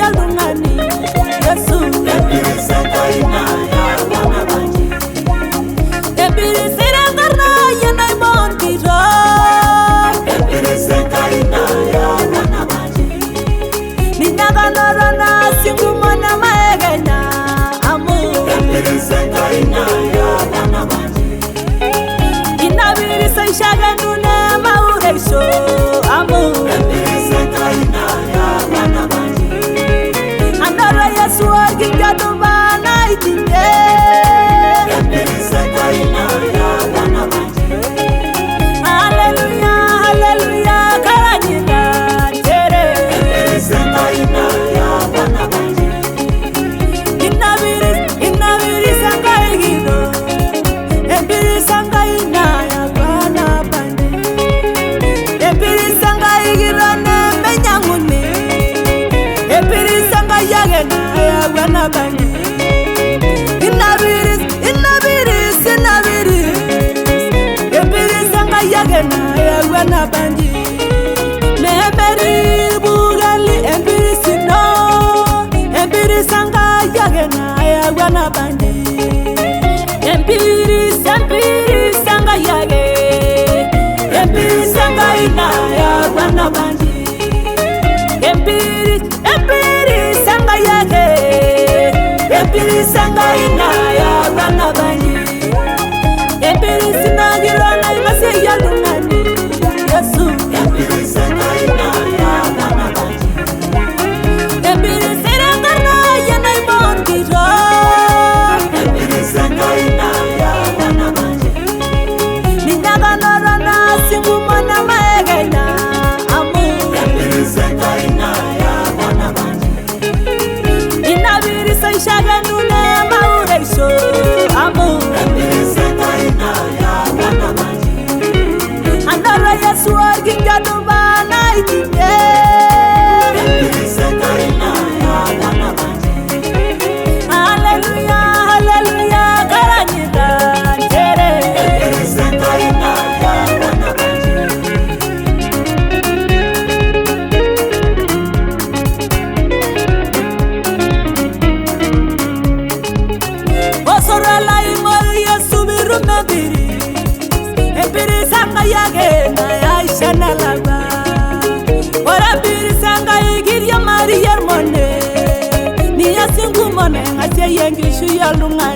oltung'ani Yesu. Empiris Enkai nayawua nabanji. Empiris enkarna ai enaibon kitok. Empiris Enkai nayawua nabanji. Ninye ake onoto naas inkumok nemaekenya amu Empiris Enkai nayawua nabanji. Ina piris aishakenu nemaureisho amu Empiris Enkai nayawua nabanji. Anoto Yesu orkijadupa naitingie. Empiris Enkai nayawua nabanji. Haleluya, haleluya, karanyita nchere. Empiris Enkai nayawua nabanji. Ina piris Enkai kitok. Empiris Enkai nayawua nabanji. Empiris Enkai kitok nemeinyang'uni. Empiris Enkai ake nayawua nabanji. Ina piris, ina piris, ina piris. Empiris Enkai ake nayawua nabanji. Nemeri irpukeli empiris ino. Empiris Enkai ake nayawua nabanji. Empiris, empiris Enkai ake. Empiris Enkai nayawua nabanji. Empiris, empiris Enkai ake. Empiris Enkai nayawua nabanji. Empiris ina kiro nainosie oltung'ani Yesu. Empiris Enkai nayawua nabanji. Empiris enkarna ai enaibon kitok. Empiris Enkai nayawua nabanji. Ninye ake onoto naas inkumok nemaekenya amu Empiris Enkai nayawua nabanji. Ina piris aishakenu nemaureisho amu Empiris Enkai nayawua nabanji. Anoto Yesu orkijadupa naitingie. Empiris Enkai nayawua nabanji. Haleluya, haleluya, karanyita nchere. Empiris Enkai nayawua nabanji. Osoro laing'oru Yesu piitum empiris. Empiris Enkai ake nayaisha enelakua. Ore empiris Enkai kiriamariyie irmonek. Nias inkumok naing'asieyie enkishui oltung'ani.